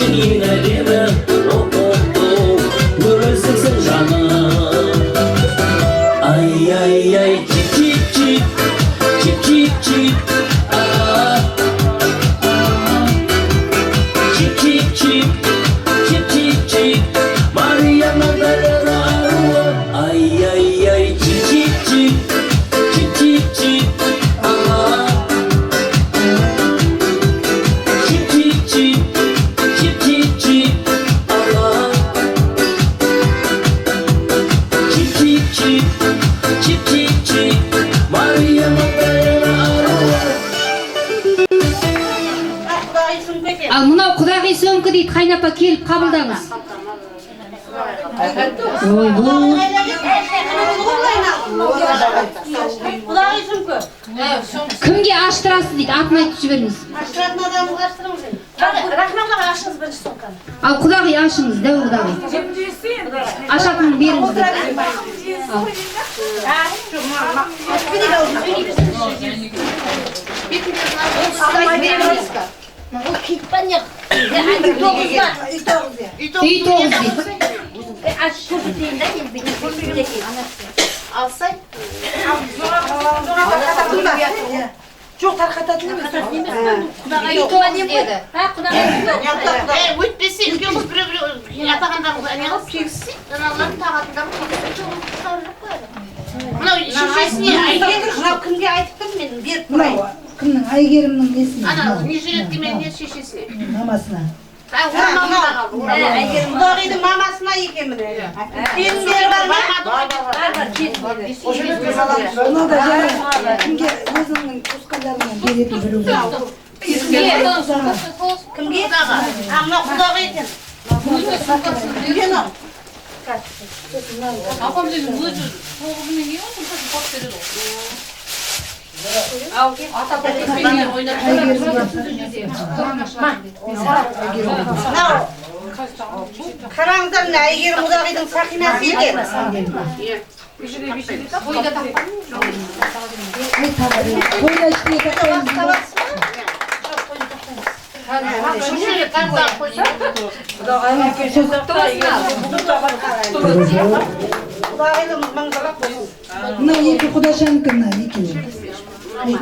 Үшін ең әдемі, о-о-о, өзіңсің, жаным. Ай, ай, ай, чик, чик, чик, чик, чик, чик, а, чик, чик, чик, чик, чик, чик, Мария Магдалена аруы. Ай, ай, ай, чик, чик, чик, чик, чик, чик, а, чик, чик, чик, чик, чик, чик, а, чик, чик, чик, чик, чик, чик, Мария Магдалена аруы. Құдағи сөмке екен. Ал мынау құдағи сөмкі дейді, қайнапа, келіп қабылдаңыз. Ойбой. Құдағи сөмке. Кімге аштырасыз дейді, атын айтып жіберіңіз. Аштыратын адамды аштырыңыз енді. Рахман аға, ашыңыз бірінші сумканы. Ал, құдағи, ашыңыз, дәу құдағи. Ашатынын беріңіз дейді. Ал. Ашып берейік аузына. Ол киіт па, не? Үй тоғыз ба? Үй тоғыз дейді. Аш, көрсетейін да енді, көрсетейін. Алсай. Жоқ, тарқататын емес. Үй тоғыз деді. Ha, құдағи. Өйтпесе, үлкен қыз біреу біреу атағандарыңыз не қылып кигізсе, аналардың тағатындарын жоқ қояды. Мынау шешесіне, Әйгерім. Мынау кімге айтып тұрмын мен, беріп тұрайын. Мынау кімнің, Әйгерімнің несіне? Ана не жүреді мен, не, шешесіне. Мамасына. А, орамалында қалды, орамал. Құдағидың мамасына екен, міне. Келіндері бар ма? Бар, бар, келін. Мынау да жаңа кімге, өзіңнің туысқандарыңнан беретін біреу. Кімге? А, мынау құдағи екен. Кімге мынау? Апам деген өзі тоғызымен келген ғой, сумкасын қосып береді ғой. Ата пен ойнап. Мынау қараңыздар, мына Әйгерім құдағидың сақинасы екен. Тойда таққан. Ай, тағы тойда ештеңе тақпаймыз ба? Шешеге таңдап қойса. Құдағидың мыңғырақ болсын. Мынау екі құдашанікі, мына екеуі. Иә,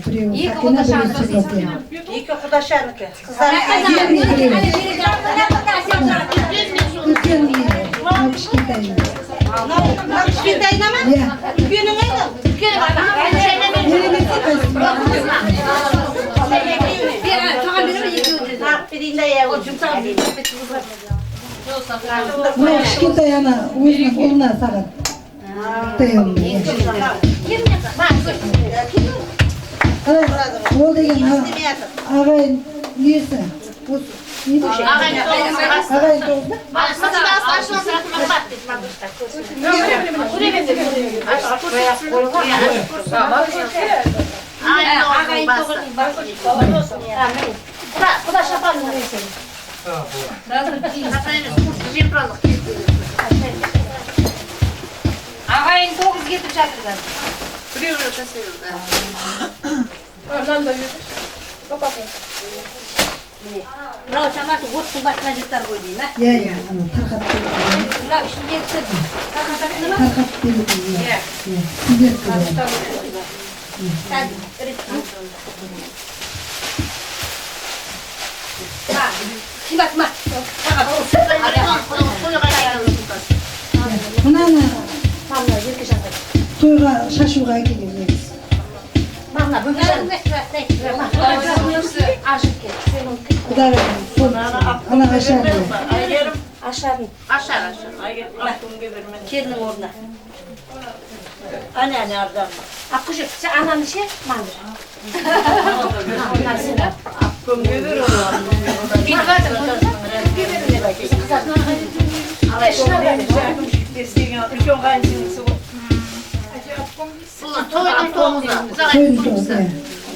біреуі Екі сақина, біреуі құдашанікі. сырғақ, иә. Екі құдашанікі. Қыздар. Үлкен біреуі. Үлкен, мынау кішкентайы. Мынау кішкентайына ма? Иә. Үлкенің қайда? Үлкені бар. Бере берсе қайсысы? Бер, саған бере ме екеуі де? Тағып берейін да, иә, ол жұмсақ. Мынау кішкентай ана өзінің ұлына сағат. Кішкентай ұлына, иә. Ай, ол деген ағайын несі? Осы не дейді? Ағайын тоғыз. Ағайын тоғыз ба? Ашыңыз, Рахман дейді, матушка. Ағайын тоғыздың басы. Құда, құда шапан. Ата емес, жемпірлық. Ағайын тоғыз кетіп жатыр қазір. Біреу біреу тастаймыз, да. Мынаны да берші. Мынау шамасы оттың басына жатар ғой деймін, а? Иә, ана тарқатып беретін. Мынау ішіндегісі тарқататыны ма? Тарқатып беретін, иә. Иә, сіздердікі де. Қазір, рет. Ма, Қимат, ма. Мынаны Мына Еркежанға. тойға шашуға әкелген негізі. Мына Бөкежан. Ашып кет. Құдағи соны ана ашады. Ашарын. Ашар, ашар. Келіннің орнына. Ане, ане, ардан. Аққұшы, сен ананы ше, маған бер. Бүйтіп жатыр, кімге беру керек? Қыздар. Үлкен қайын сіңлісі ғой. Бұл тойдың тоғызы. Тойдың тоғызы, иә.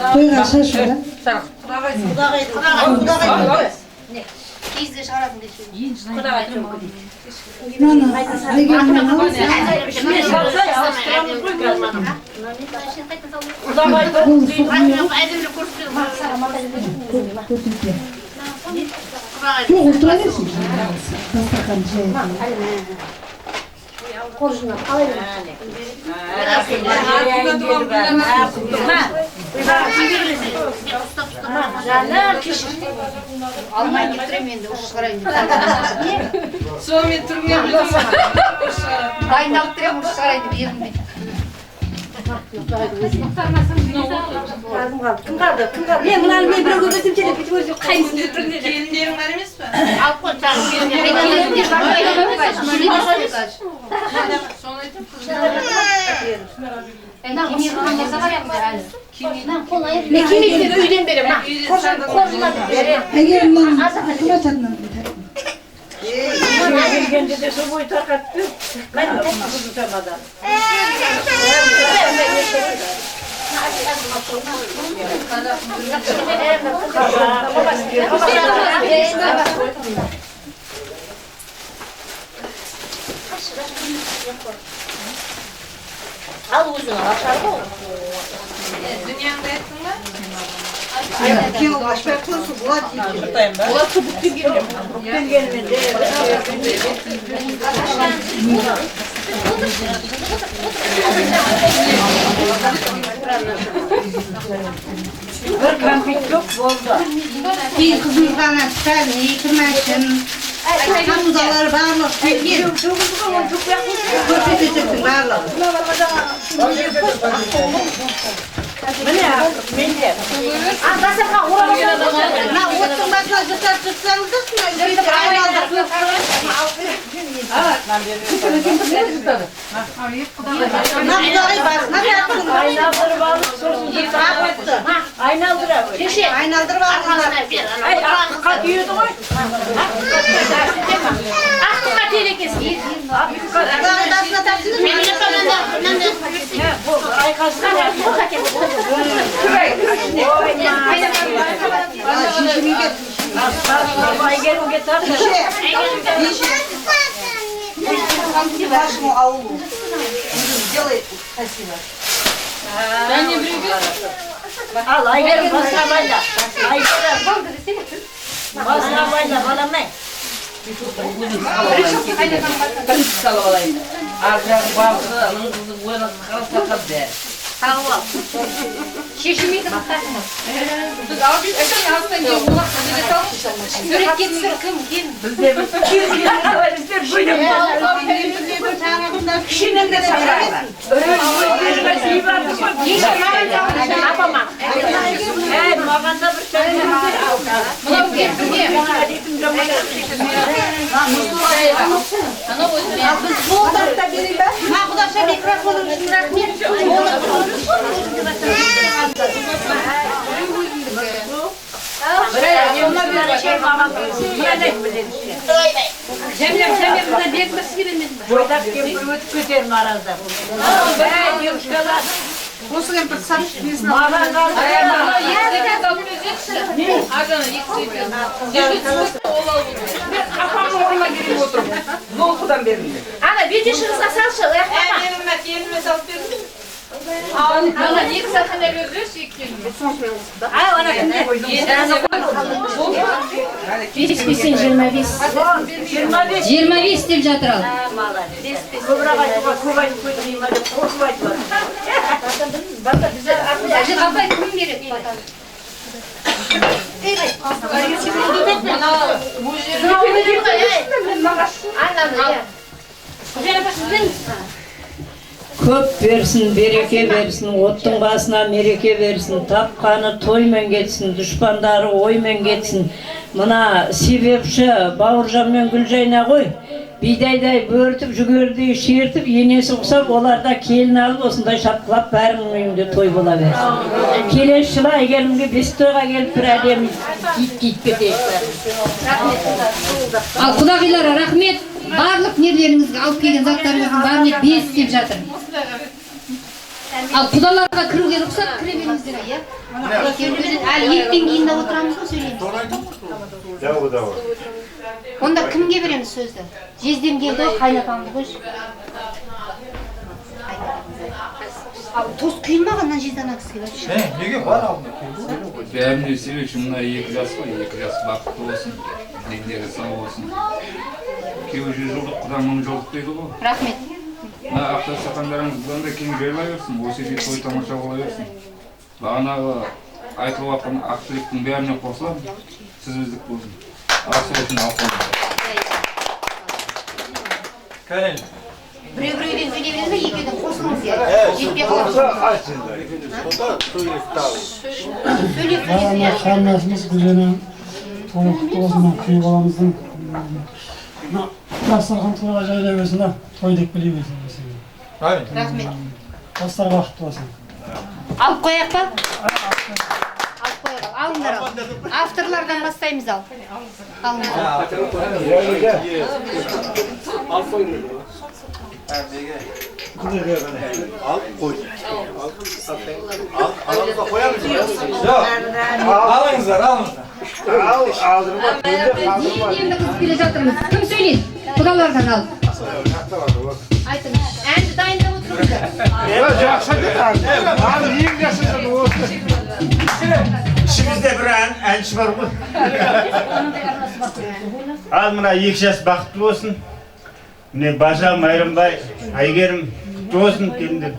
Тойға шашу да. Құдағидың құдағидың. Киізге шығаратын дейді. Құдағи төңкі дейді. Мынаны Әйгерімнен алыңыз. Бұл Әдемілеп көрсетеді. көрсетеді. Жоқ, отыра берсін. Дастархан жайып. Қоржыннан ала бер. Жаным, кешір. Алмай кетіремін енді, ұрыс шығарайын. Сонымен түрме Дайындалып тұремін, ұрыс шығарайын деп ерінбей. Кім қалды? Кім қалды? Мен мынаны мен біреуге берсем ше деп бүйтіп өзі қайнысын деп тұр. Келіндерің бар емес пе? Алып қой, тағы. Келіндер бар. Соны айтып Мен кемекті үйден беремін. Қоржыннан беремін. Әйгерім мынаны кім айтады? Келгенде де сол бой тарқатты. Мен ұзатамадан. Ал өзің ал, ашар ғой. Дүнияңды айттың ба? Кеу ашпай ақ қойсын, болады дейді. Келгенімен де. Бір кәмпит жоқ болды. Кейін қызымызға ана сәлі, кірмәшін, хамзалар барлығы келген. Көрпе төсектің барлығы. Міне, менде. Дастархан орап Мына оттың басына жыртап жыртсаңыздар, айналдырып. Мына құдағи басына тартсын. Айналдырып алып, сосын жыртып. Айналдырып. Кеше Айналдырып алыңыздар. Ай, ақтыққа түйеді ғой. Ақтыққа тиеді екенсің. Құдағи басына тартсын. Шешемеге Әйгерімге тартты. Вашему аулу. Сделай красиво. Ал, Әйгерім басына байла. Әйгерім. Басына байла, балам-ай. Бірінші салып алайын. Ар жағы балқы, ының қызы ойлап қарап бәрі. Шешемейді қыстасың. Біз алып айтамын, алыстан кейін олақ жерге салып. Суретке түсір кім кім? Бізде бір Апама. Әй, маған да бір Мынау кемпірге. Анау өзіне. Мына құдаша микрофоның үшін рахмет. Жәмилә, Жәмилә, мына берді сізге бермедім бе? Бойдақ кемпір өтіп кетер маразда. Әй, девушкалар. Осы кемпір сатып несін Маған қалды. Мынау екі зекет алып берсекші. Ар жағынан екі зекет. Жерге түсіп ол алып отыр. Мен апамның орнына келіп отырмын. Золқыдан беріңдер. Ана, бетешіңізге салшы, аяқтама. Менің мына келініме салып берсін. Ана екі сақина беріп жіберші екі келініме. Ай, ана кімде? 5 десең 25. 25. 25 деп жатыр ал. Молодец. Көбірек айтуға көп айтып қойдым, деп қорқып айтып жатыр. Апай кім береді? Көп берсін, береке берсін, оттың басына мереке берсін, тапқаны тоймен кетсін, дұшпандары оймен кетсін. Мына себепші Бауыржан мен Гүлжайна ғой, бидайдай бөртіп, жүгердей шертіп, енесі ұқсап, олар да келін алып, осындай шапқылап бәрінің үйінде той бола берсін. Келесі жылы Әйгерімге бес тойға келіп бір әдемі киіт киіп кетейік бәріміз. Ал құдағилар, рахмет. Барлық нелеріңізге алып келген заттарыңыздың бәріне 5 деп жатыр. Ал құдаларға кіруге рұқсат, кіре беріңіздер, иә? Әлі еттен кейін де отырамыз ғой, сөйлейміз. Онда кімге береміз сөзді? Жездем келді ғой, қайнатамды қойшы. Ал тост құйылмағаннан жездан ана кісіге баршы. Неге бар алдында? Бәріне себепші мына екі жас қой, екі жас бақытты болсын, дендері сау болсын. Күйеу 100 жылдық, құда 1000 жылдық дейді ғой. Рахмет. Мына ақ дастархандарыңыз бұдан да кең жайыла берсін, осы үйде той тамаша бола берсін. Бағанағы айтылып жатқан ақ тілектің бәріне қосыламын, сіз біздік болсын. Ас болсын, ақ болсын. Біреу біреуден сөйлей бересіз бе, екеуден қосылыңыз иә. Жетпей қалады. Сөйлеп Мына қарындасымыз Гүлжана тойы құтты болсын, мына күйеу баламыздың мына дастархан тойға жайыла берсін, да, той деп біле берсін. Рахмет. Жастар бақытты болсын. Алып қояйық па? Алып қояйық. Алыңдар ал. Авторлардан бастаймыз ал. Алыңдар. Алып қой. Аламызда қоямыз. Алыңыздар, алыңыздар. Ал, алдырма. Енді қызып келе жатырмыз. Кім сөйлейді? Құдалардан ал. Айтыңыз. Әнді дайындап отырыңыздар. Жақсы. Ал, ең жақсы осы. Ішімізде бір әнші бар ғой. Ал мына екі жас бақытты болсын. Міне Бажа, Майрамбай, Әйгерім құтты болсын келіндер.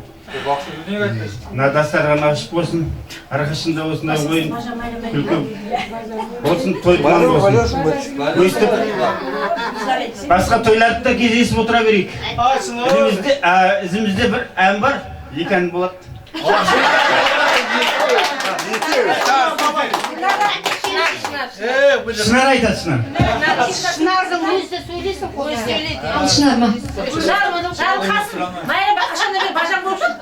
Мына дастархан ашық болсын. Әрқашанда осындай ойын күлкі болсын, той думан болсын. Өстіп басқа тойларды да кездесіп отыра берейік. Ізімізде бір ән бар, екі ән болады. Шынар айтады, Шынар. Шынардың өзі сөйлесін қой. Ал Шынар ма? Жалқасын. Майрамбай қашаннан бері бажам болып жүр.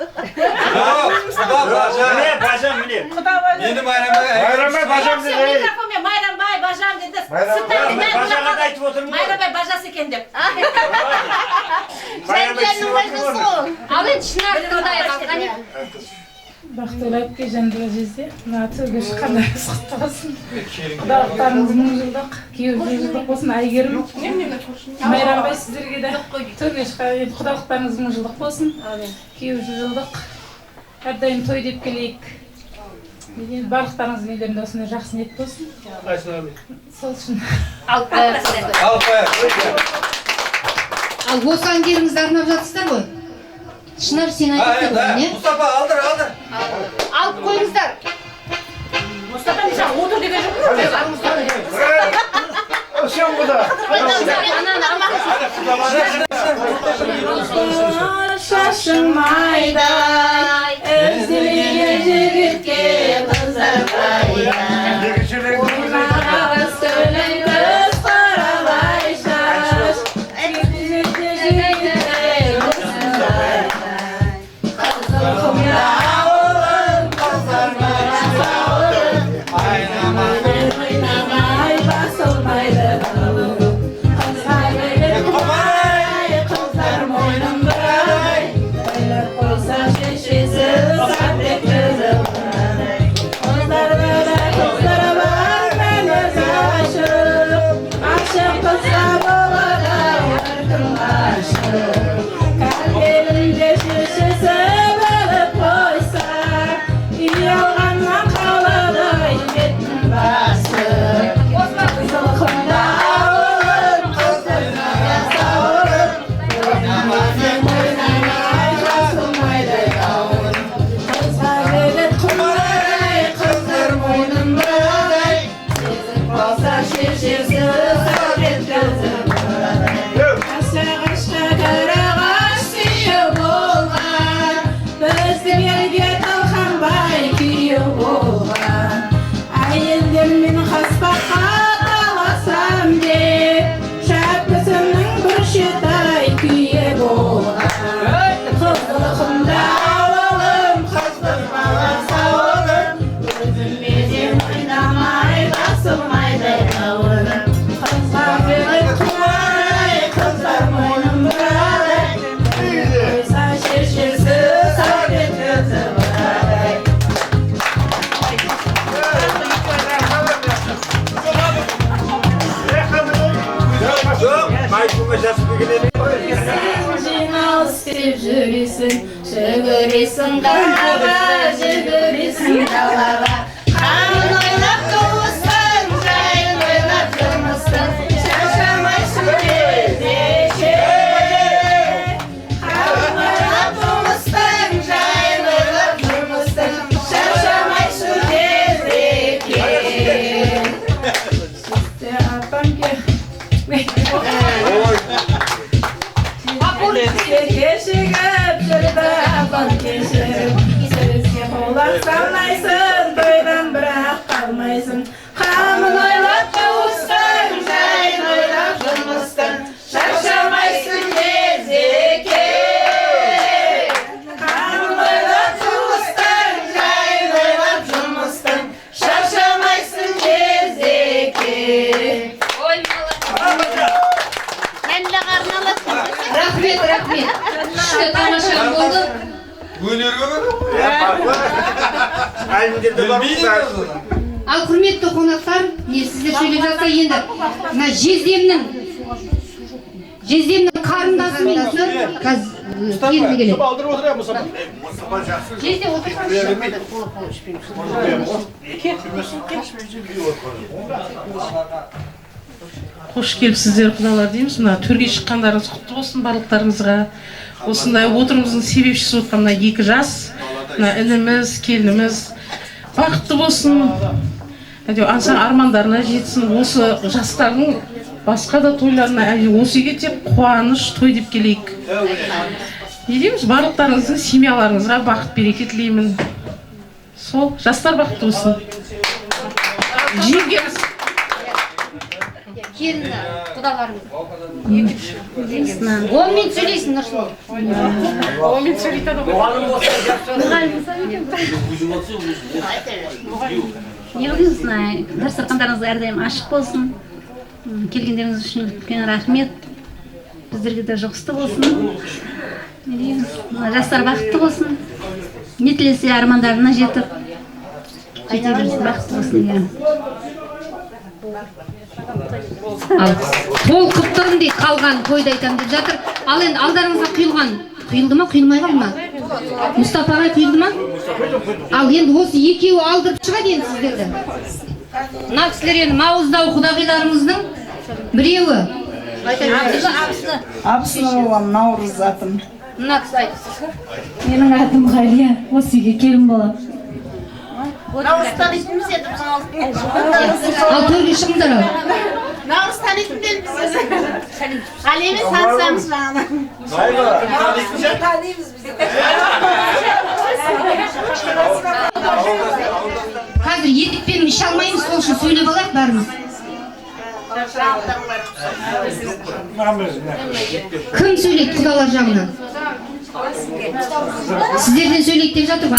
Міне, бажам, міне. Мені Майрамбай. Майрамбай бажам деді. Микрофонмен Майрамбай бажам деді. Бажаға да айтып отырмын ғой. Майрамбай бажасы екен деп. Майрамбай түсініп отырмын ғой. Ал енді Шынарды тыңдайық. Ал қане. Бақтығұл әпке, Жандыра жезде, мына төрге шыққандарыңыз құтты болсын. Құдалықтарыңыз 1000 жылдық, күйеу 100 жылдық болсын, Әйгерім. Майрамбай сіздерге де төрге шыққан енді құдалықтарыңыз 1000 жылдық болсын. Күйеу 100 жылдық. Әрдайым той деп келейік. Енді барлықтарыңыздың үйлерінде осындай жақсы ниет болсын. Сол үшін. Ал осы әндеріңізді арнап жатсыздар ғой. Шынар, сен айтып бердің, не? Мұстафа, алдыр, алдыр. Алып қойыңыздар. Мұстафа, мен саған отыр деген жоқпын. Сен бұда. Шашың майдай, іздеген жігітке қыздар қайда. Ойнағыз төлен көз қаралай шаш, Жүресің, жүгіресің далаға, жүгіресің далаға. Кешігіп жүрді күн кешіп, сөзге құлақ салмайсың, тойдан бірақ қалмайсың. Қамын ойлап туыстың, жайын ойлап жұмыстың, шаршамайсың кезеке. Қамын ойлап туыстың, жайын ойлап жұмыстың, шаршамайсың кезеке. Ой, молодец. Рахмет, рахмет. Күшті тамаша болды. Әлімдерде бар. Ал құрметті қонақтар, не сіздер сөйлеп жатса енді мына жездемнің қарындасы мен қазір келіні келеді. Алдырып отыр, Мұстафа. Жезде отырсаңызшы. Қош келіпсіздер, құдалар дейміз. Мына төрге шыққандарыңыз құтты болсын барлықтарыңызға. Осындай отырымыздың себепшісі отқан мына екі жас, мына ініміз, келініміз бақытты болсын. Әйтеуір аңсаған армандарына жетсін. Осы жастардың басқа да тойларына осы үйге тек қуаныш той деп келейік. Не дейміз, барлықтарыңыздың семьяларыңызға бақыт береке тілеймін. Сол жастар бақытты болсын. Жеңгеміз. Келіні, құдаларыңыз. 10 минут сөйлейсің, Нұрсұлу. 10 минут сөйлейді адам. Не білесіз, дастархандарыңыз әрдайым ашық болсын. Келгендеріңіз үшін үлкен рахмет. Біздерге де жұғысты болсын. Не дейміз, жастар бақытты болсын. Не тілесе армандарына жетіп, жете берсін, бақытты болсын. Ал толқып тұрмын дейді, қалған тойды айтамын деп жатыр. Ал енді алдарыңызға құйылған, құйылды ма, құйылмай қалды ма? Мұстафа ағай құйылды ма? Ал енді осы екеуі алдырып шығады енді сіздерді. Мына кісілер енді мауыздау құдағиларымыздың біреуі. Абысыны боламын, Наурыз атым. Мына кісі айтсын. Менің атым Ғалия, осы үйге келін боламын. Наурыз танитынбыз енді біздің. Ал төрге шығыңдар ал. Наурыз танитын біз. Ғалиямен танысамыз жаңағы. Танимыз біз. Қазір етікпен іше алмаймыз, сол үшін сөйлеп алайық бәріміз. Кім сөйлейді құдалар жағынан? Сіздерден сөйлейді деп жатыр ғой.